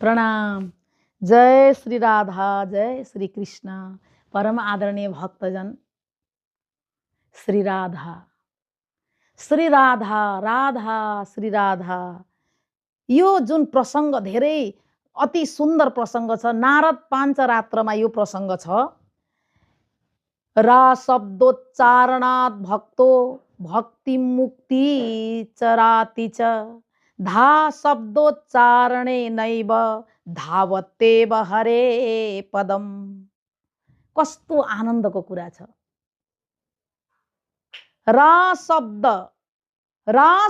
प्रणाम। जय श्री राधा, जय श्री कृष्ण। परम आदरणीय भक्तजन, श्री राधा, श्री राधा, राधा श्री राधा। यो जुन प्रसंग धेरै अति सुन्दर प्रसंग छ। नारद पाञ्चरात्रमा यो प्रसंग छ। रा शब्दोच्चारणात् भक्तो भक्ति मुक्ति चराति च, धा शब्दोच्चारणे नैव धावत्येव हरे पदम। कस्तो आनन्दको कुरा छ। रा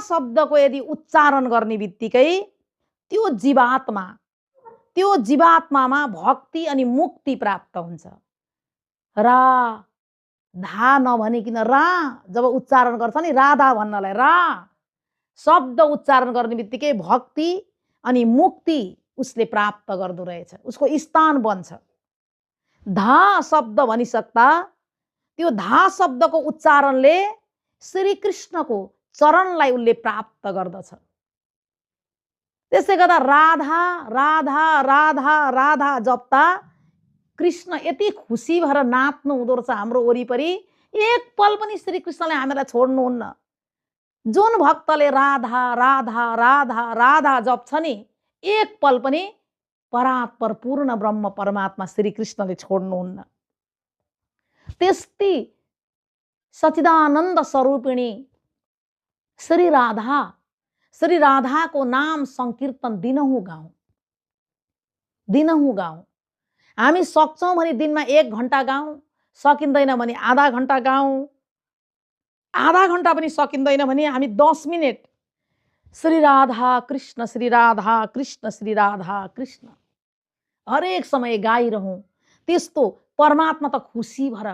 शब्दको यदि उच्चारण गर्ने बित्तिकै त्यो जीवात्मामा भक्ति अनि मुक्ति प्राप्त हुन्छ। रा धा नभनिकन रा जब उच्चारण गर्छ नि, राधा भन्नलाई रा शब्द उच्चारण गर्ने बित्तिकै भक्ति अनि मुक्ति उसले प्राप्त गर्दो रहेछ, उसको स्थान बन्छ। धा शब्द भनिसक्दा त्यो धा शब्दको उच्चारणले श्री कृष्णको चरणलाई उसले प्राप्त गर्दछ। त्यसै गर्दा राधा राधा राधा राधा जप्ता कृष्ण यति खुसी भएर नाच्नु हुँदो रहेछ हाम्रो वरिपरि। एक पल पनि श्री कृष्णले हामीलाई छोड्नुहुन्न। जुन भक्तले राधा राधा राधा राधा जप्छ नि, एक पल पनि परात्पर पूर्ण ब्रह्म परमात्मा श्री कृष्णले छोड्नुहुन्न। त्यस्ती सच्चिदानन्द स्वरूपिणी श्री राधाको नाम संकीर्तन दिनहुँ गाउँ। हामी सक्छौं भने दिनमा 1 घण्टा गाउँ, सकिँदैन भने आधा घण्टा गाउँ, आधा घण्टा पनि सकिँदैन भने हामी 10 मिनेट श्री राधा कृष्ण श्री राधा कृष्ण श्री राधा कृष्ण हरेक समय गाइरहौं। त्यस्तो परमात्मा त खुसी भएर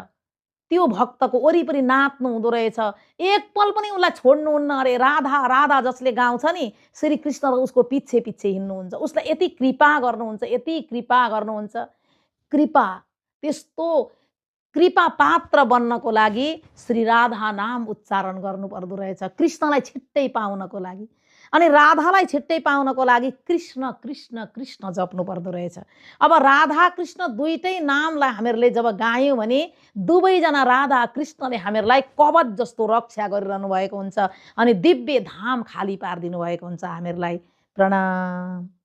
त्यो भक्तको वरिपरि नाच्नु हुँदो रहेछ। एक पल पनि उसलाई छोड्नुहुन्न। अरे राधा राधा जसले गाउँछ नि, श्री कृष्ण उसको पिछे पिछे हिँड्नुहुन्छ। उसलाई यति कृपा गर्नुहुन्छ। कृपा, त्यस्तो कृपा पात्र बन्नको लागि श्री राधा नाम उच्चारण गर्नु पर्दो रहेछ, कृष्णलाई छिट्टै पाउनको लागि। अनि राधालाई छिट्टै पाउनको लागि कृष्ण कृष्ण कृष्ण जप्नु पर्दो रहेछ। अब राधा कृष्ण दुईटै नामलाई हामीहरूले जब गायौं भने दुवैजना राधा कृष्णले हामीहरूलाई कवच जस्तो रक्षा गरिरहनु भएको हुन्छ अनि दिव्य धाम खाली पारिदिनु भएको हुन्छ हामीहरूलाई। प्रणाम।